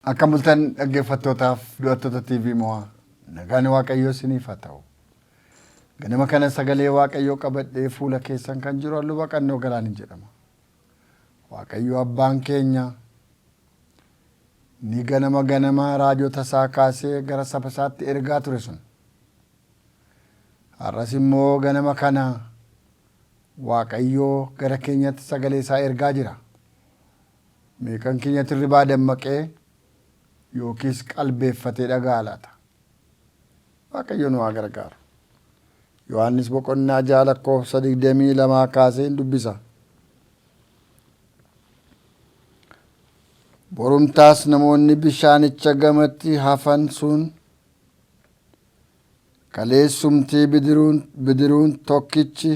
Akkam bultan dhaggeeffattootaaf du'attoota TV Mo'aa nagaan Waaqayyoo isiniif haa ta'u. Ganama kana sagalee Waaqayyoo qabadhee fuula keessan kan jiru halluu baqannoo galaaniin jedhama. Waaqayyo abbaan keenya ni ganama ganama raajota isaa kaasee gara saba isaatti ergaa ture sun. Har'as immoo ganama kana Waaqayyoo gara keenyatti sagalee isaa ergaa jira. Meeqan keenyatu hirribaa dammaqee yookiis qalbeeffatee dhaga'a laata? Waaqayyo nu haa gargaaru. Yohaannis boqonnaa 6 lakkoofsa 22 kaasee hin dubbisa. Borumtaas namoonni bishaanicha gamatti hafan sun kaleessumtii bidiruun tokkichi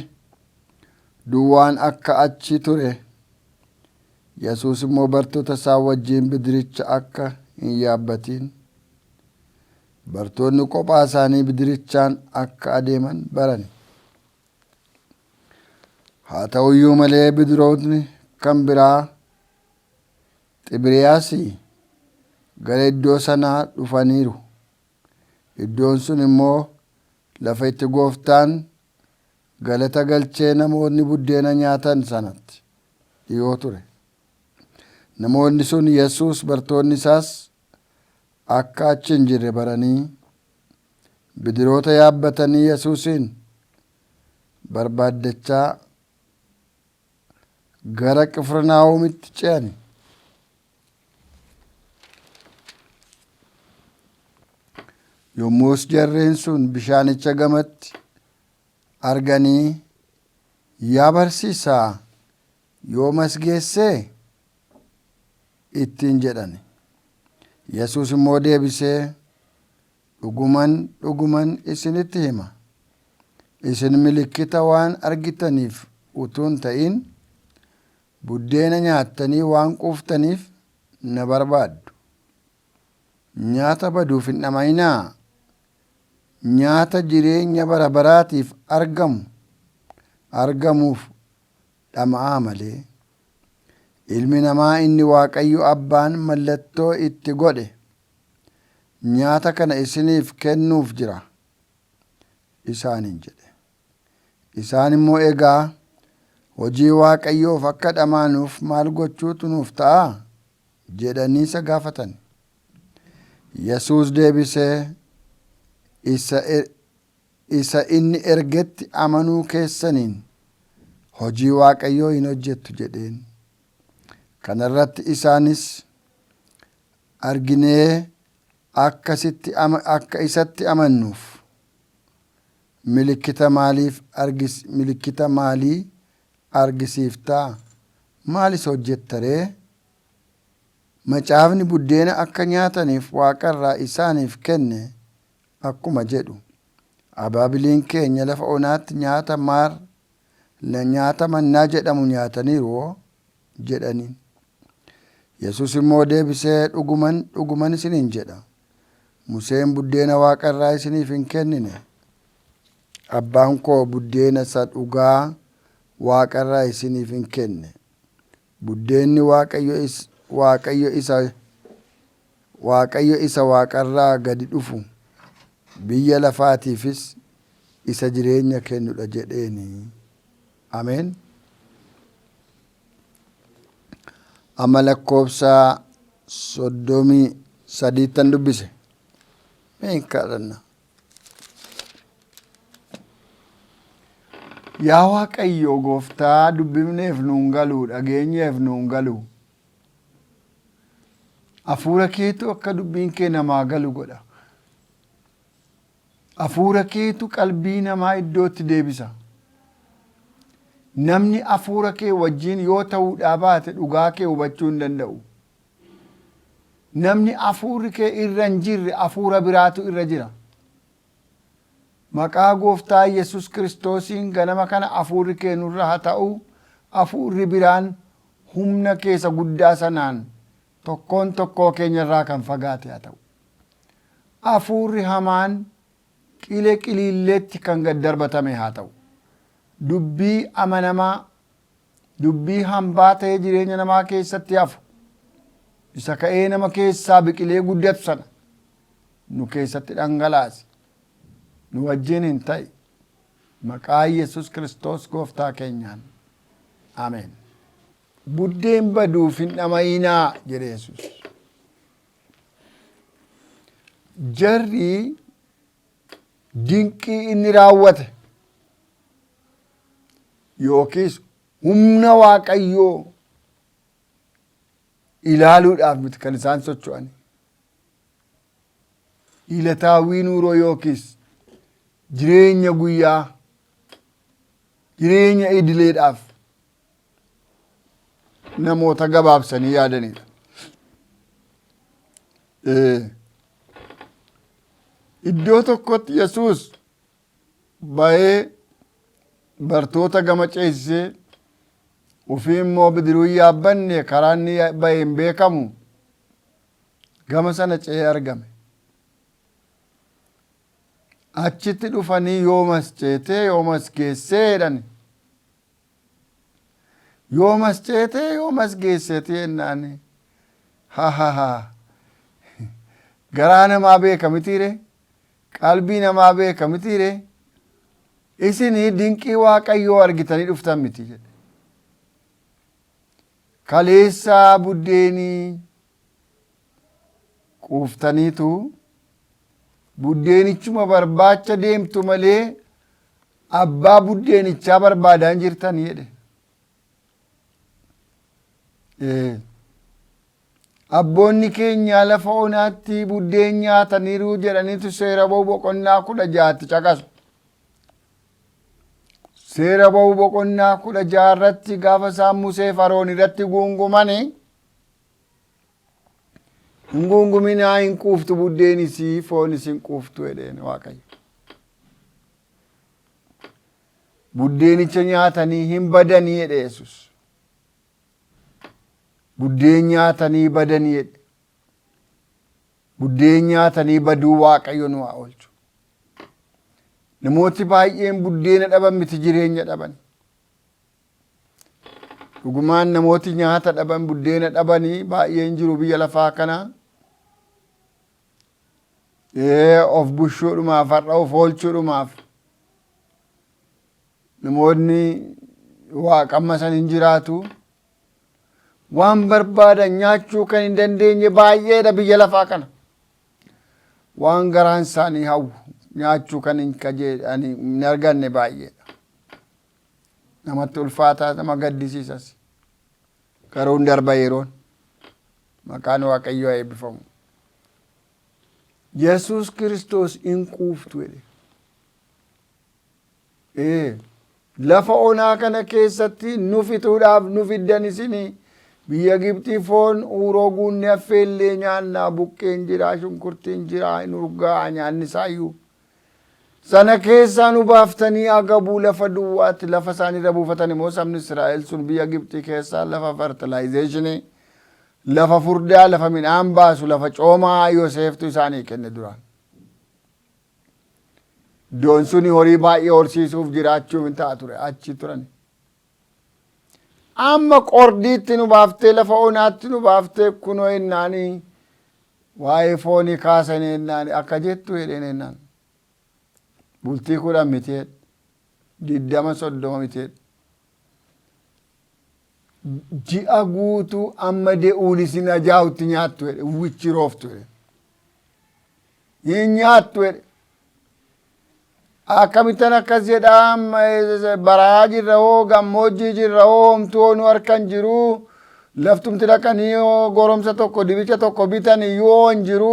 duwwaan akka achi ture Yesuus immoo bartoota isaa wajjin bidiricha akka hin yaabbatiin bartoonni kophaa isaanii bidirichaan akka adeeman barani. Haa ta'uyyuu malee bidirootni kan biraa Xibiriyaasii gara iddoo sanaa dhufaniiru. Iddoon sun immoo lafa itti gooftaan galata galchee namoonni buddeena nyaatan sanatti dhiyoo ture. Namoonni sun Yesuus bartoonni isaas akka achi hin jirre baranii bidiroota yaabbatanii Yesuusiin barbaaddachaa gara Qifirnaahomitti ce'ani. Yommus jarreen sun bishaanicha gamatti arganii, Yaa barsiisaa, yoom as geessee? ittiin jedhani. Yesuus immoo deebisee, Dhuguman, dhuguman isinitti hima, isin milikkita waan argitaniif utuu hin ta'in, buddeena nyaattanii waan quuftaniif na barbaaddu. Nyaata baduuf hin dhama'inaa, nyaata jireenya bara baraatiif argamu argamuuf dhama'aa malee. Ilmi namaa inni Waaqayyo Abbaan mallattoo itti godhe nyaata kana isiniif kennuuf jira isaaniin jedhe. Isaan immoo egaa hojii Waaqayyoof akka dhamaanuuf maal gochuutu nuuf ta'a? jedhanii isa gaafatan. Yesuus deebisee, Isa, isa inni ergetti amanuu keessaniin hojii Waaqayyoo hin hojjettu jedheen. Kana irratti isaanis, Arginee akka, sitti, akka isatti amannuuf milikkita maaliif argis, milikkita maalii argisiifta? Maalis hojjetta ree? Macaafni buddeena akka nyaataniif waaqarraa isaaniif kenne akkuma jedhu, abaabiliin keenya lafa onaatti nyaata maar nyaata mannaa jedhamu nyaataniiru'o jedhaniin. Yesuus immoo deebisee, Dhuguman, dhuguman isiniin jedha, Museen buddeena waaqarraa isiniif hin kennine, Abbaan koo buddeena isa dhugaa waaqarraa isiniif hin kenne. Buddeenni Waaqayyo is, Waaqayyo isa Waaqayyo isa waaqarraa gadi dhufu, biyya lafaatiifis isa jireenya kennudha jedheeni. Ameen. Amma lakkoofsa 33ttan dubbise. Mee hin kadhanna. Yaa Waaqayyo gooftaa dubbifneef nuun galu dhageenyeef nuun galu. Hafuura keetu akka dubbiin kee namaa galu godha. Hafuura keetu qalbii namaa iddootti deebisa. Namni hafuura kee wajjin yoo ta'uudhaa baate dhugaa kee hubachuu hin danda'u. Namni hafuurri kee irra hin jirre hafuura biraatu irra jira. Maqaa gooftaa Yesus Kiristoosiin ganama kana hafuurri kee nurra haa ta'u, hafuurri biraan humna kee isa guddaa sanaan tokkoon tokkoo keenya irraa kan fagaate haa ta'u. Hafuurri hamaan qilee qiliilleetti kan gad darbatame haa ta'u. Dubbii amanamaa, dubbii hambaa ta'ee jireenya namaa keessatti hafu. Isa ka'ee nama keessaa biqilee guddatu sana nu keessatti dhangalaasi. Nu wajjin hin ta'i. Maqaa Yesus Kiristoos gooftaa keenyaan. Ameen. Buddeen baduuf hin dhama'inaa jedhe Yesus. Jarri dinqii inni raawwate yookiis humna Waaqayyoo ilaaluudhaaf miti kan isaan socho'an. Ilataawwii nuuroo yookiis jireenya guyyaa jireenya idileedhaaf namoota gabaabsanii yaadanidha. Iddoo tokkotti Yesuus ba'ee bartoota gama ceesisee ofii immoo bidiruu hin yaabbanne karaa inni ba'e hin beekamu gama sana ce'ee argame. Achitti dhufanii yoomas ceetee yoomas geessee jedhani. Yoomas ceetee yoomas geesseeti jennaan ha ha ha garaa namaa beeka mitiire qalbii namaa beeka mitiire isin dinqii Waaqayyoo argitanii dhuftan miti jedhe. Kaleessaa buddeenii quuftaniitu buddeenichuma barbaacha deemtu malee abbaa buddeenichaa barbaadaa hin jirtan jedhe. Abboonni keenya lafa onaatti buddeen nyaataniiru jedhaniitu seera ba'uu boqonnaa 16tti caqasu. Seera ba'uu boqonnaa 16 irratti gaafa isaan Musee Faroon irratti guungumani hin guunguminaa hin quuftu buddeenisii foonis hin quuftu jedheen Waaqayyo. Buddeenicha nyaatanii hin badanii jedhe Yesus. Buddeen nyaatanii badanii jedhe. Buddeen nyaatanii baduu Waaqayyo nu haa oolchu. Namooti baay'een buddeena dhaban miti jireenya dhaban. Dhugumaan namooti nyaata dhaban buddeena dhabanii baay'een jiru biyya lafaa kana. Of bushuudhumaaf har'a of oolchuudhumaaf namoonni waaqamma san hin jiraatu. Waan barbaadan nyaachuu kan hin dandeenye baay'eedha biyya lafaa kana. Waan garaan isaanii hawwu nyaachuu kan hin kajeelani hin arganne baay'eedha. Namatti ulfaataa nama gaddisiisas. Garuu hin darba yeroon. Maqaan Waaqayyoo haa eebbifamu. Yesuus Kiristoos in quuftu jedhe. Ee, lafa onaa kana keessatti nu fixuudhaaf nu fiddan isinii biyya Gibxii foon uuroo guunne affeellee nyaannaa buqqeen jiraa shunkurtiin jiraa hin urgaa'a nyaanni isaayyuu. Sana keessaa nu baaftanii agabuu lafa duwwaatti lafa isaan irra buufatan immoo sabni Israa'el sun biyya Gibxii keessaa lafa fertilaayizeeshinii lafa furdaa lafa midhaan baasu lafa coomaa Yoseeftu isaanii kenne duraan. Iddoon suni horii baay'ee horsiisuuf jiraachuuf hin ta'a ture achi turan. Amma qordiitti nu baaftee lafa onaatti nu baaftee kunoo ennaanii waa'ee foonii kaasanii ennaanii akka jettu jedheen ennaan. Bultii 10 miti jedhe. 20 30 miti jedhe. Ji'a guutuu amma de'uun isin ajaa'utti nyaattu jedhe wichi rooftu jedhe. Hin nyaattu jedhe. Akkamittan akkas jedha baraa jirra hoo gammoojjii jirra hoo homtuu hoo nu harka hin jiru laftumti dhaqanii hoo goromsa tokko dibicha tokko bitan iyyuu hoo hin jiru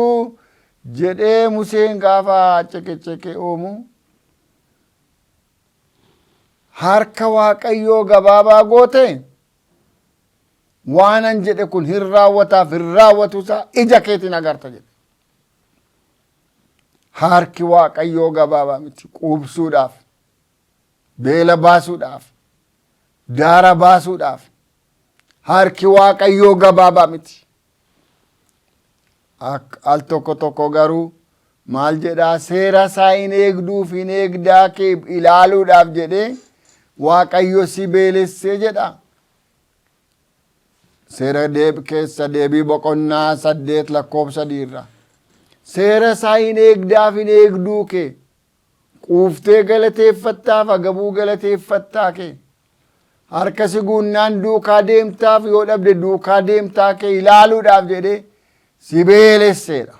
jedhee Museen gaafa ciqiciqi uumu harka Waaqayyoo gabaabaa goote waanan jedhe kun hin raawwataaf hin raawwatu isaa ija keetiin agarta jedhe. Harki Waaqayyoo gabaabaa miti quubsuudhaaf, beela baasuudhaaf, daara baasuudhaaf harki Waaqayyoo gabaabaa miti. Al tokko tokko garuu maal jedhaa seera isaa hin eegduuf hin eegdaa kee ilaaluudhaaf jedhee Waaqayyo si beelessee jedha. Seera keessa deebii boqonnaa 8 lakkoofsa 3 irra. Seera isaa hin eegdaaf hin eegduu kee. Quuftee galateeffattaaf agabuu galateeffattaa kee. Harka si guunnaan duukaa deemtaaf yoo dhabde duukaa deemtaa kee ilaaluudhaaf jedhee si beelesseedha.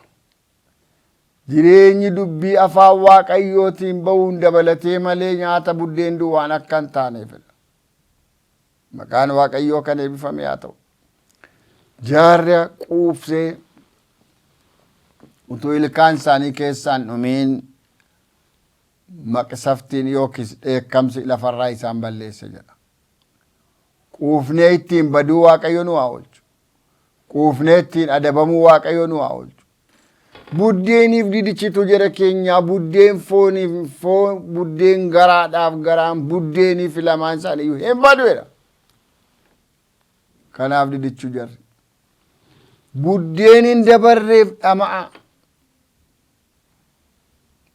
Jireenyi dubbii afaan Waaqayyootiin ba'uun dabalatee malee nyaata buddeen duwwaan akka hin taaneefidha. Maqaan Waaqayyoo kan eebbifame haa ta'u. Jaarra quufsee utuu ilkaan isaanii keessaan dhumiin maqsaftiin yookiis dheekkamsi lafarraa isaan balleesse jedha. Quufnee ittiin baduu Waaqayyo nu haa oolchu. Quufnee ittiin adabamuu Waaqayyo nu haa oolchu. Buddeeniif didichitu jara keenyaa, buddeen fooniif foon, buddeen garaadhaaf garaan, buddeeniif lamaan isaanii iyyuu hin badu jedha. Kanaaf didichuu jarri. Buddeen hin dabarreef dhama'a.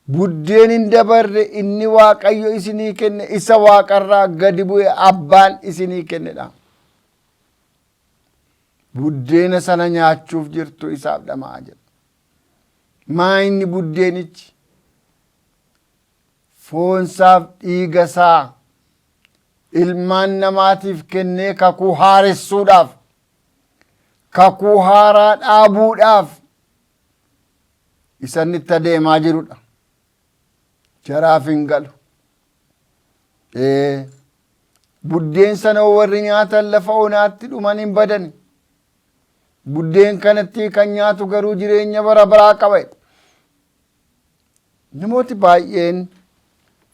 Buddeen hin dabarre inni Waaqayyo isinii kenne, isa waaqarraa gadi bu'e abbaan isinii kennedha. Buddeena sana nyaachuuf jirtu isaaf dhama'a jedha. Maa inni buddeenichi? Foonsaaf dhiiga isaa ilmaan namaatiif kennee kakuu haaressuudhaaf, kakuu haaraa dhaabuudhaaf isa inni itti adeemaa jirudha. Jaraaf hin galu. Buddeen sana warri nyaatan lafa onaatti dhuman hin badani. Buddeen kanatti kan nyaatu garuu jireenya bara baraa qaba. Namooti baay'een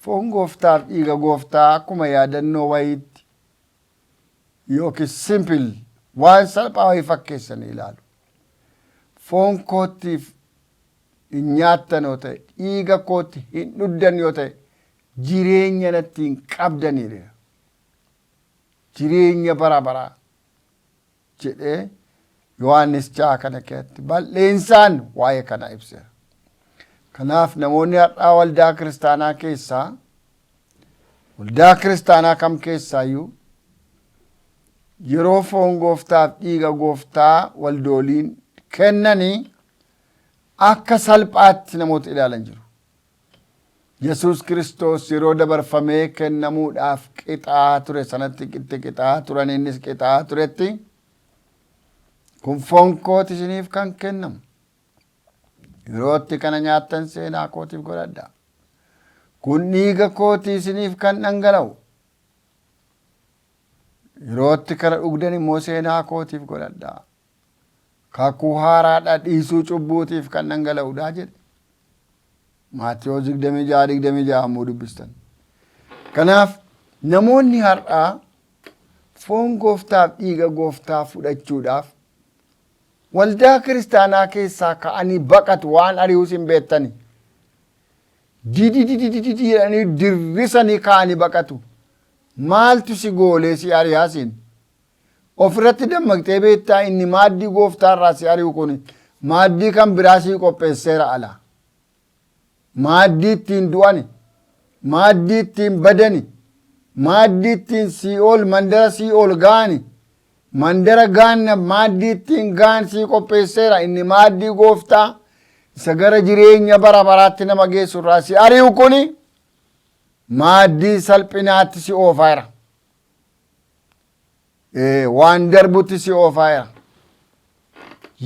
foon gooftaaf dhiiga gooftaa akkuma yaadannoo wayiitti yookiin simple waan salphaa wayii fakkeessanii ilaalu. Foon koottiif hin nyaattan yoo ta'e, dhiiga kootti hin dhugdan yoo ta'e, jireenya natti hin qabdaniidha. Jireenya bara baraa jedhee Yohaannis 6 kana keessatti bal'eensaan waa'ee kana ibseera. Kanaaf namoonni har'aa waldaa kiristaanaa keessaa, waldaa kiristaanaa kam keessaayyuu, yeroo foon gooftaaf dhiiga gooftaa waldooliin kennanii akka salphaatti namoota ilaalan jiru. Yesuus Kiristoos yeroo dabarfamee kennamuudhaaf qixaa ture sanatti, itti qixaa turan, innis qixaa turetti, kun foon kooti isiniif kan kennamu. Yeroo itti kana nyaattan seenaa kootiif godhadha. Kun dhiiga kootii isiniif kan dhangala'u. Yeroo itti kana dhugdan immoo seenaa kootiif godhadha. Kakuu haaraadha, dhiisuu cubbuutiif kan dhangala'udha jedhe. Maatewos 26:26 ammoo dubbistan. Kanaaf namoonni har'aa foon gooftaaf dhiiga gooftaa fudhachuudhaaf waldaa kiristaanaa keessaa ka'anii baqatu, waan ari'uus hin beektani. Didi didi didi jedhanii dirrisanii ka'anii baqatu. Maaltu si goolee si ari'aa siin? Ofirratti dammaqxee beektaa? Inni maaddii gooftaa irraa si ari'u kun maaddii kan biraa sii qopheesseera ala. Maaddii ittiin du'ani, maaddii ittiin badani, maaddii ittiin sii'ool, mandara sii'ool ga'ani, mandara gaanna maaddii ittiin ga'an sii qopheesseera. Inni maaddii gooftaa isa gara jireenya bara baraatti nama geessu irraa si ari'u kuni maaddii salphinaatti si oofaa jira. Waan darbutti si oofaa jira.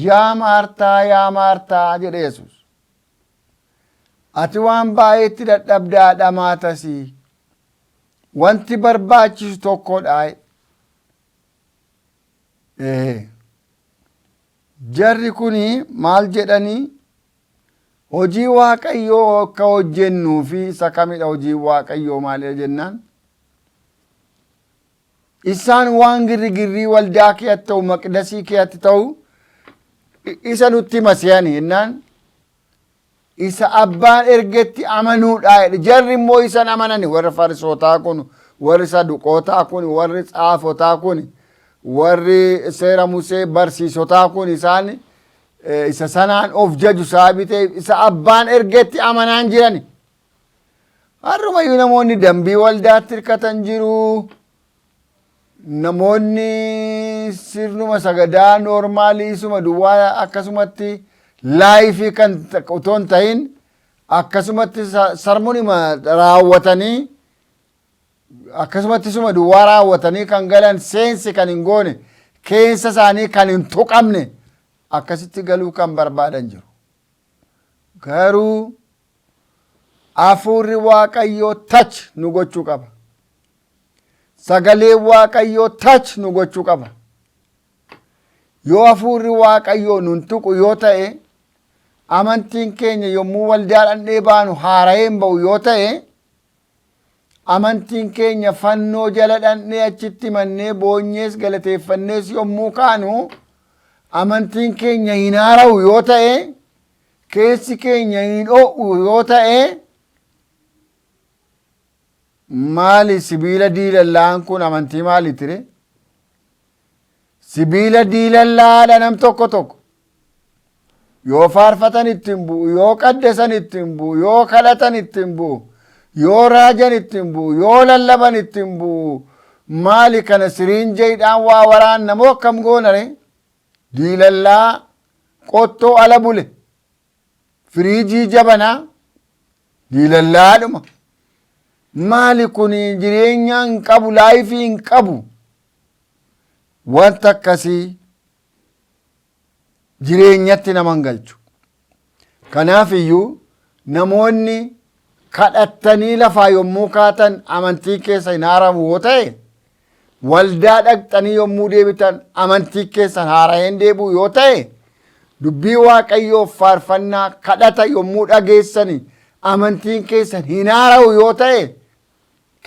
Yaa Maartaa, yaa Maartaa jedhe Yesuus. Ati waan baay'eetti dadhabdaa dhamaatasii. Wanti barbaachisu tokkodha. Jarri kuni maal jedhanii, hojii Waaqayyoo akka hojjennuu fi isa kamidha, hojii Waaqayyoo maalidha jennaan, isaan waan girrigirrii waldaa keetti ta'u, maqdasii keetti ta'u, isa nutti hima se'ani jennaan, isa abbaan ergetti amanuudha jedhe. Jarri immoo isan amanani. Warri Farisootaa kun, warri Saduqootaa kun, warri Xaafotaa kun, warri seera Musee barsiisotaa kun, isaan isa sanaan of jaju sababii ta'eef isa abbaan ergetti amanaan jirani. Har'umayyuu namoonni dambii waldaatti hirkatan jiru. Namoonni sirnuma sagadaa normal isuma duwwaa akkasumatti life kan otoo hin ta'in akkasumatti sermonima raawwatanii, akkasumatti isuma duwwaa raawwatanii kan galan, sense kan hin goone, keessa isaanii kan hin tuqamne, akkasitti galuu kan barbaadan jiru. Garuu hafuurri Waaqayyoo touch nu gochuu qaba. Sagaleen Waaqayyoo touch nu gochuu qaba. Yoo hafuurri Waaqayyoo nun tuqu yoo ta'e, amantiin keenya yommuu waldaa dhandhee baanu haara'ee hin ba'u yoo ta'e, amantiin keenya fannoo jala dhandhee achitti mannee boonyees galateeffannees yommuu kaanu amantiin keenya hin haara'u yoo ta'e, keessi keenya hin ho'u yoo ta'e, maali sibiila diilallaan kun? Amantii maaliiti ree? Sibiila diilallaadha. Nam tokko tokko yoo faarfatan ittiin bu'u, yoo qaddasan ittiin bu'u, yoo kadhatan ittiin bu'u, yoo raajan ittiin bu'u, yoo lallaban ittiin bu'u. Maali kana? Siriinjeedhaan waa waraan namoo akkam goonare? Diilallaa qottoo ala bule, firiijii jabanaa, diilallaadhuma. Maali kun? Jireenya hin qabu, life hin qabu. Wanta akkasii jireenyatti nama hin galchu. Kanaaf iyyuu namoonni kadhattanii lafaa yommuu kaatan amantii keessa hin haaramu yoo ta'e, waldaa dhaqxanii yommuu deebitan amantii keessan haara'een deebi'u yoo ta'e, dubbii Waaqayyoof faarfannaa kadhata yommuu dhageessani amantiin keessan hin haara'u yoo ta'e,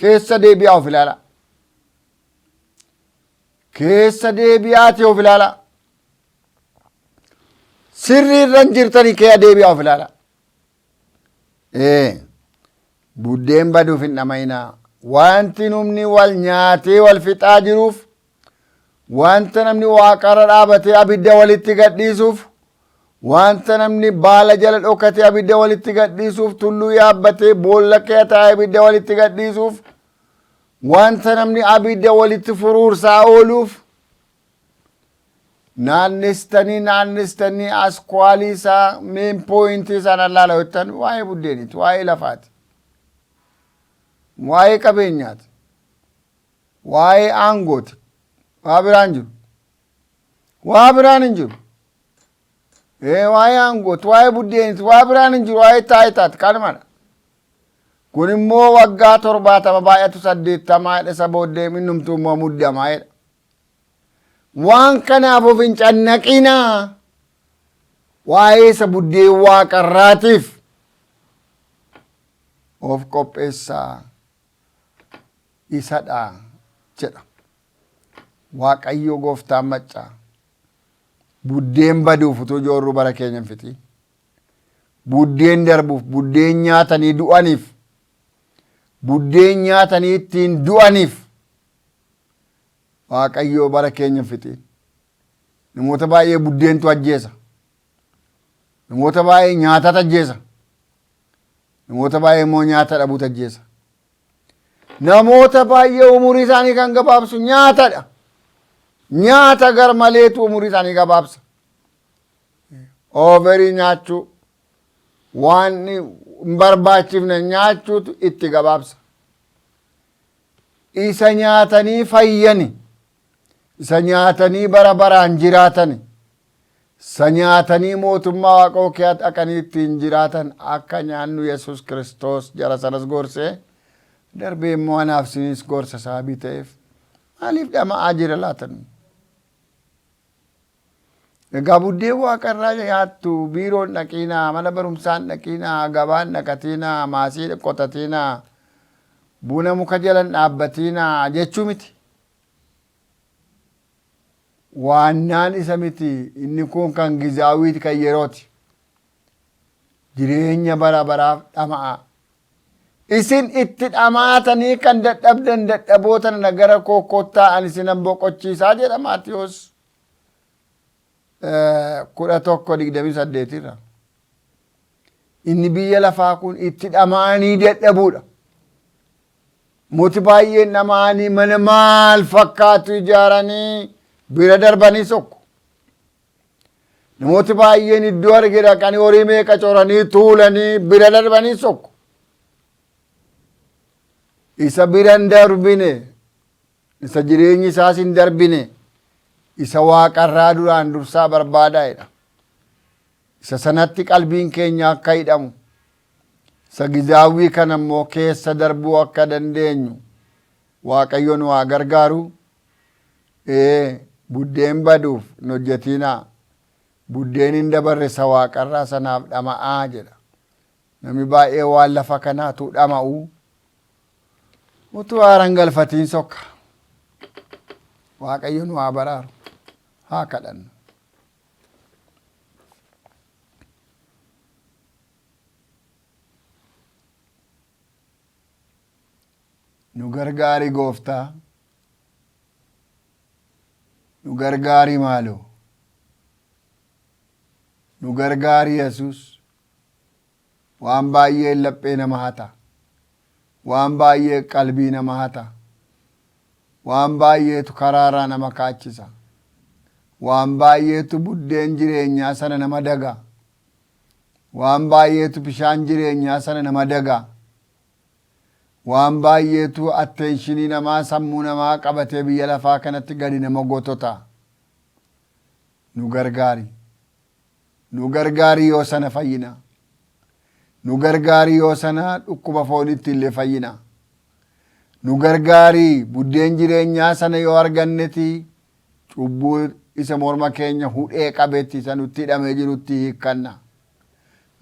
keessa deebi'aa of ilaala. Keessa deebi'aatii of ilaala. Sirrii irra hin jirtanii, keessa deebi'aa of ilaala. Buddeen baduuf hin dhama'inaa. Wanti namni wal nyaatee wal fixaa jiruuf, wanta namni waaqarra dhaabatee abidda walitti gadhiisuuf, wanta namni baala jala dhokatee abidda walitti gadhiisuuf, tulluu yaabbatee boolla keessa taa'ee abidda walitti gadhiisuuf, wanta namni abidda walitti furuursaa ooluuf, naannestanii naannestanii askwaalii isaa, main point isaan allaala jettan, waa'ee buddeeniiti, waa'ee lafaati, waa'ee qabeenyaati, waa'ee aangooti. Waa biraan jiru, waa biraan hin jiru. Waa'ee aangooti, waa'ee buddeeniiti, waa biraan hin jiru, waa'ee taayitaati, kanumadha. Kun immoo waggaa 70 baay'atu 80 jedha. Isa booddee innumtuu immoo muddamaa jedha. Waan kanaaf of hin cannaqinaa. Waa'ee isa buddeen waaqarraatiif of qopheessaa, isadha jedha Waaqayyo gooftaan maccaa. Buddeen baduuf utuu joorruu bara keenya hin fixiin, buddeen darbuuf, buddeen nyaatanii du'aniif, buddeen nyaatanii ittiin du'aniif Waaqayyo bara keenya hin fixiin. Namoota baay'ee buddeentu ajjeesa. Namoota baay'ee nyaatatu ajjeesa. Namoota baay'ee immoo nyaata dhabuutu ajjeesa. Namoota baay'ee umurii isaanii kan gabaabsu nyaatadha. Nyaata gar maleetu umurii isaanii gabaabsa. Over nyaachuu, waan hin barbaachifne nyaachuutu itti gabaabsa. Isa nyaatanii fayyani, isa nyaatanii bara baraan jiraatani, isa nyaatanii mootummaa Waaqoo kee dhaqanii ittiin jiraatan akka nyaannu Yesus Kiristoos jara sanas gorsee darbee immoo anaaf sinis gorsa sababii ta'eef, maaliif dhama'aa jira laatan? Egaa buddeen waaqarraa nyaattu biiroon dhaqiinaa, mana barumsaan dhaqiinaa, gabaan dhaqatiinaa, maasii qotatiinaa, buna muka jalan dhaabbatiinaa jechuu miti. Waannaan isa miti, inni kun kan gizaawiiti, kan yerooti. Jireenya bara baraaf dhama'a. Isin itti dhamaatanii kan dadhabdan, dadhaboota nana, gara koo kottaa, ani isinan boqochiisaa jedha Maatiyos 11:28 irra. Inni biyya lafaa kun itti dhama'anii dadhabuudha. Mooti baay'een dhama'anii mana maal fakkaatu ijaaranii bira darbanii sokku. Namooti baay'een iddoo arge dhaqanii horii meeqa coranii tuulanii bira darbanii sokku. Isa bira hin darbine, isa jireenyi isaas hin darbine, isa waaqarraa duraan dursaa barbaadaa jedha. Isa sanatti qalbiin keenya akka hidhamu, isa gizaawwii kana immoo keessa darbuu akka dandeenyu Waaqayyo nu haa gargaaru. Ee, buddeen baduuf hin hojjetinaa, buddeen hin dabarre isa waaqarraa sanaaf dhama'aa jedha. Namni baay'ee waan lafa kanaatu dhama'u utuu aara hin galfatiin sokka. Waaqayyo nu haa baraaru. Haa kadhannu. Nu gargaari gooftaa. Nu gargaari maaloo. Nu gargaari Yesuus. Waan baay'ee laphee nama hata. Waan baay'ee qalbii nama hata. Waan baay'eetu karaarraa nama kaachisa. Waan baay'eetu buddeen jireenyaa sana nama daga. Waan baay'eetu bishaan jireenyaa sana nama daga. Waan baay'eetu attention namaa sammuu namaa qabatee biyya lafaa kanatti gadi nama gotota. Nu gargaari. Nu gargaari yoo sana fayyina. Nu gargaari yoo sana dhukkuba foonitti illee fayyina. Nu gargaari buddeen jireenyaa sana yoo arganneti cubbuu isa morma keenya hudhee qabetti isa nutti hidhamee jirutti hiikkanna.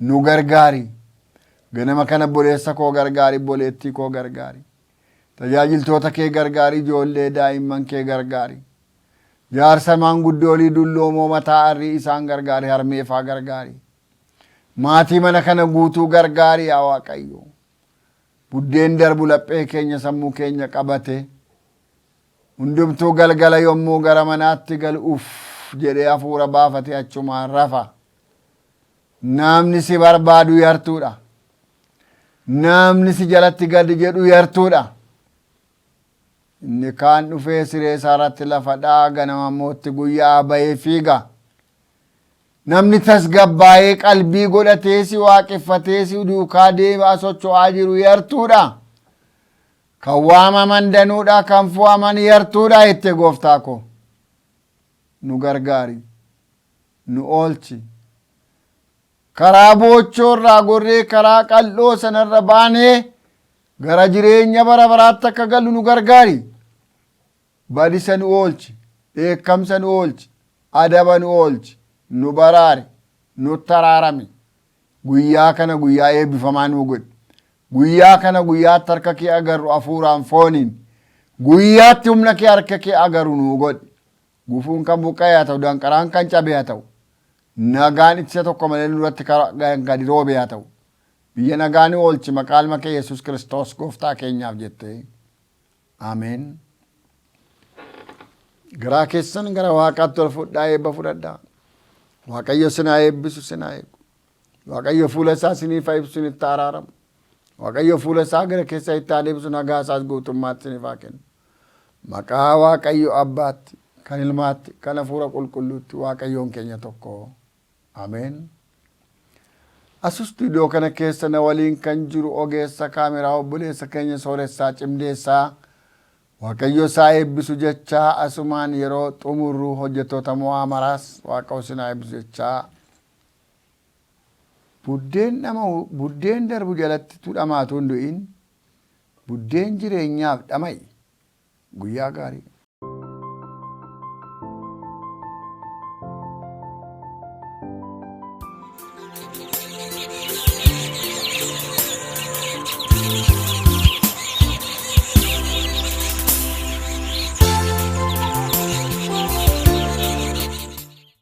Nu gargaari. Ganama kana obboleessa koo gargaari, obboleettii koo gargaari. Tajaajiltoota kee gargaari, ijoollee daa'imman kee gargaari. Jaarsa maanguddoolii dulloomoo mataa arrii isaan gargaari, harmeefaa gargaari. Maatii mana kana guutuu gargaari yaa Waaqayyo. Buddeen darbu laphee keenya sammuu keenya qabate. Hundumtuu galgala yommuu gara manaatti galu uff jedhee hafuura baafate achumaan rafa. Namni si barbaadu yartuudha. Namni si jalatti gadi jedhu yartuudha. Inni kaan dhufee siree isaa irratti lafa dha'a ganama immoo itti guyyaa bahee fiiga. Namni tasgabbaa'ee qalbii godhatee si waaqeffatee si duukaa deemaa socho'aa jiru yartuudha. Kan waamaman danuudha, kan fo'aman yartuudha jette gooftaa koo. Nu gargaari. Nu oolchi. Karaa boochoo irraa gorree karaa qal'oo sanarra baanee gara jireenya bara baraatti akka gallu nu gargaari. Badisa nu oolchi, dheekkamsa nu oolchi, adaba nu oolchi, nu baraari, nutti araarami. Guyyaa kana guyyaa eebbifamaa nuu godhi. Guyyaa kana guyyaatti harka kee agarru hafuuraan fooniin. Guyyaatti humna kee harka kee agarru nuu godhi. Gufuun kan buqqa'e haa ta'u, danqaraan kan cabe haa ta'u, nagaan ittisa tokko malee nurratti gadi roobe haa ta'u. Biyya nagaa nu oolchi maqaa ilma kee Yesuus Kiristoos gooftaa keenyaaf jettee. Ameen. Garaa keessan gara Waaqaatti ol fudhaa eebba fudhadhaa. Waaqayyo sin haa eebbisu sin haa eegu. Waaqayyo fuula isaa siniif haa ibsu sinitti haa araaramu. Waaqayyo fuula isaa gara keessa itti haa deebisu nagaa isaas guutummaatti siniif haa kennu. Maqaa Waaqayyo Abbaatti, kan Ilmaatti, kan Hafuura Qulqulluutti Waaqayyoon keenya tokko. Ameen. Asu istuudiyoo kana keessa na waliin kan jiru ogeessa kaameraa obboleessa keenya Sooressaa Cimdeessaa Waaqayyo isaa eebbisu jechaa asumaan yeroo xumurru hojjettoota mo'aa maraas Waaqa isin haa eebbisu jechaa buddeen dhama'u buddeen darbu jalatti tu dhamaatu hin du'in buddeen jireenyaaf dhama'i guyyaa gaarii.